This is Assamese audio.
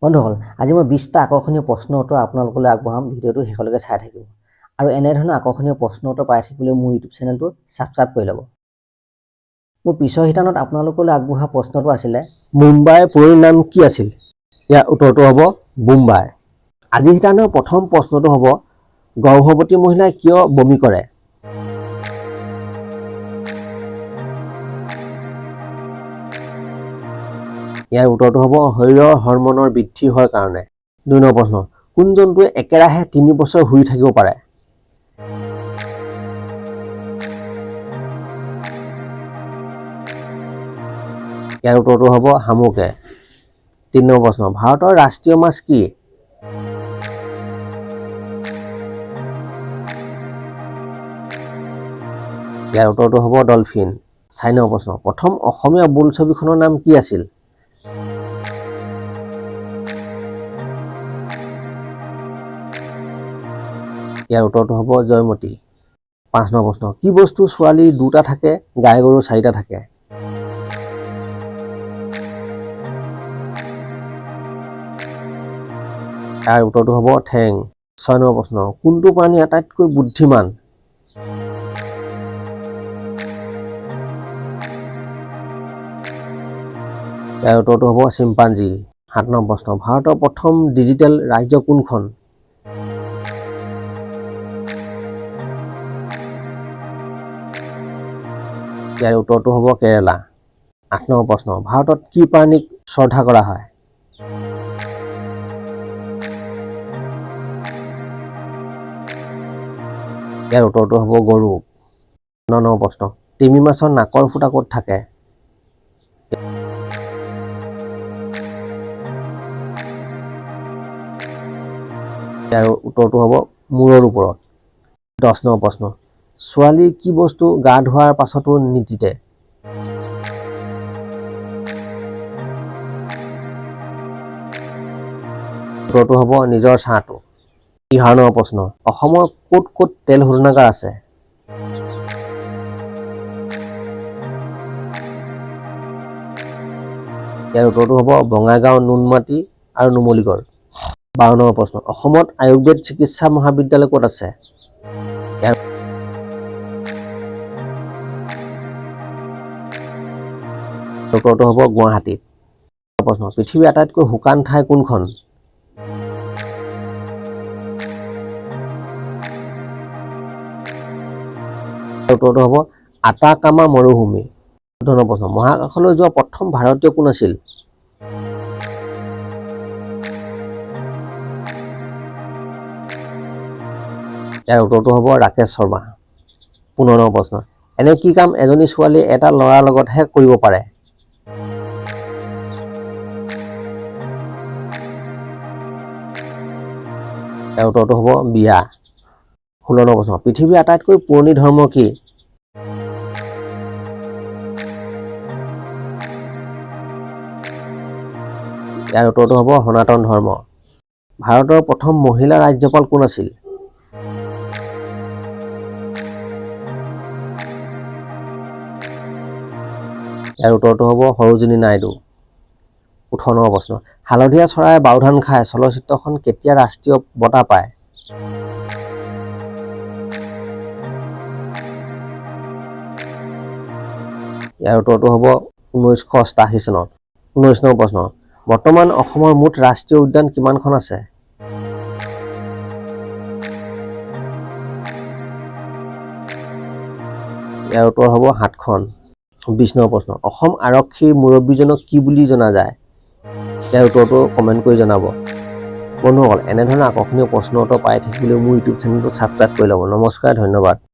বন্ধুসকল, আজি মই 20টা আকৰ্ষণীয় প্ৰশ্ন উত্তৰ আপোনালোকলৈ আগবঢ়াম। ভিডিঅ'টো শেষলৈকে চাই থাকিব আৰু এনেধৰণৰ আকৰ্ষণীয় প্ৰশ্ন উত্তৰ পাই থাকিবলৈ মোৰ ইউটিউব চেনেলটো ছাবস্ক্ৰাইব কৰি ল'ব। মোৰ পিছৰ শিতানত আপোনালোকলৈ আগবঢ়োৱা প্ৰশ্নটো আছিলে, মুম্বাইৰ পুৰণি নাম কি আছিল? ইয়াৰ উত্তৰটো হ'ব বোম্বাই। আজিৰ শিতানৰ প্ৰথম প্ৰশ্নটো হ'ব, গৰ্ভৱতী মহিলাই কিয় বমি কৰে? ইয়াৰ উত্তৰটো হ'ব শৰীৰৰ হৰমনৰ বৃদ্ধি হোৱাৰ কাৰণে। 2 নম্বৰ প্ৰশ্ন, কোন জন্তুৱে একেৰাহে 3 বছৰ শুই থাকিব পাৰে? ইয়াৰ উত্তৰটো হ'ব শামুকে। 3 নম্বৰ প্ৰশ্ন, ভাৰতৰ ৰাষ্ট্ৰীয় মাছ কি? ইয়াৰ উত্তৰটো হ'ব ডলফিন। 4 নম্বৰ প্ৰশ্ন, প্ৰথম অসমীয়া বোলছবিখনৰ নাম কি আছিল? ইয়াৰ উত্তৰটো হ'ব জয়মতী। 5 নম্বৰ প্ৰশ্ন, কি বস্তু ছোৱালীৰ দুটা থাকে, গাই গৰুৰ চাৰিটা থাকে? ইয়াৰ উত্তৰটো হ'ব ঠেং। 6 নম্বৰ প্ৰশ্ন, কোনটো প্ৰাণী আটাইতকৈ বুদ্ধিমান? ইয়াৰ উত্তৰটো হ'ব চিম্পাঞ্জী। 7 নম্বৰ প্ৰশ্ন, ভাৰতৰ প্ৰথম ডিজিটেল ৰাজ্য কোনখন? ইয়াৰ উত্তৰটো হ'ব কেৰেলা। 8 নম্বৰ প্ৰশ্ন, ভাৰতত কি প্ৰাণীক শ্ৰদ্ধা কৰা হয়? ইয়াৰ উত্তৰটো হ'ব গৰু। 9 নম্বৰ প্ৰশ্ন, তিমি মাছৰ নাকৰ ফুটা ক'ত থাকে? ইয়াৰ উত্তৰটো হ'ব মূৰৰ ওপৰত। 10 নম্বৰ প্ৰশ্ন, ছোৱালীৰ কি বস্তু গা ধোৱাৰ পাছতো নিতিতে? উত্তৰটো হ'ব নিজৰ ছাঁটো। 11 নম্বৰ প্ৰশ্ন, অসমৰ ক'ত ক'ত তেল শোধনাগাৰ আছে? ইয়াৰ উত্তৰটো হ'ব বঙাইগাঁও, নুনমাটি আৰু নুমলীগড়। 12 নম্বৰ প্ৰশ্ন, অসমত আয়ুৰ্বেদ চিকিৎসা মহাবিদ্যালয় ক'ত আছে? ইয়াৰ উত্তৰটো হ'ব গুৱাহাটীত। প্ৰশ্ন, পৃথিৱীৰ আটাইতকৈ শুকান ঠাই কোনখন? উত্তৰটো হ'ব আটাকামা মৰুভূমি। 14 নম্বৰ প্ৰশ্ন, মহাকাশলৈ যোৱা প্ৰথম ভাৰতীয় কোন আছিল? ইয়াৰ উত্তৰটো হ'ব ৰাকেশ শৰ্মা। 15 নম্বৰ প্ৰশ্ন, এনে কি কাম এজনী ছোৱালীয়ে এটা ল'ৰাৰ লগতহে কৰিব পাৰে? ইয়াৰ উত্তৰটো হ'ব বিয়া। 16 নম্বৰ প্ৰশ্ন, পৃথিৱীৰ আটাইতকৈ পুৰণি ধৰ্ম কি? ইয়াৰ উত্তৰটো হ'ব সনাতন ধৰ্ম। ভাৰতৰ প্ৰথম মহিলা ৰাজ্যপাল কোন আছিল? ইয়াৰ উত্তৰটো হ'ব সৰোজিনী নাইডু। 18 নম্বৰ প্ৰশ্ন, হালধীয়া চৰাই বাওধান খায় চলচ্চিত্ৰখন কেতিয়া ৰাষ্ট্ৰীয় বঁটা পায়? ইয়াৰ উত্তৰটো হ'ব 1988 চনত। 19 নম্বৰ প্ৰশ্ন, বৰ্তমান অসমৰ মুঠ ৰাষ্ট্ৰীয় উদ্যান কিমানখন আছে? ইয়াৰ উত্তৰ হ'ব সাতখন। 20 নম্বৰ প্ৰশ্ন, অসম আৰক্ষীৰ মুৰব্বীজনক কি বুলি জনা যায়? ইয়াৰ উত্তৰটো কমেণ্ট কৰি জনাব। বন্ধুসকল, এনেধৰণৰ আকৰ্ষণীয় প্ৰশ্ন উত্তৰ পাই থাকিবলৈ মোৰ ইউটিউব চেনেলটো ছাবস্ক্ৰাইব কৰি ল'ব। নমস্কাৰ, ধন্যবাদ।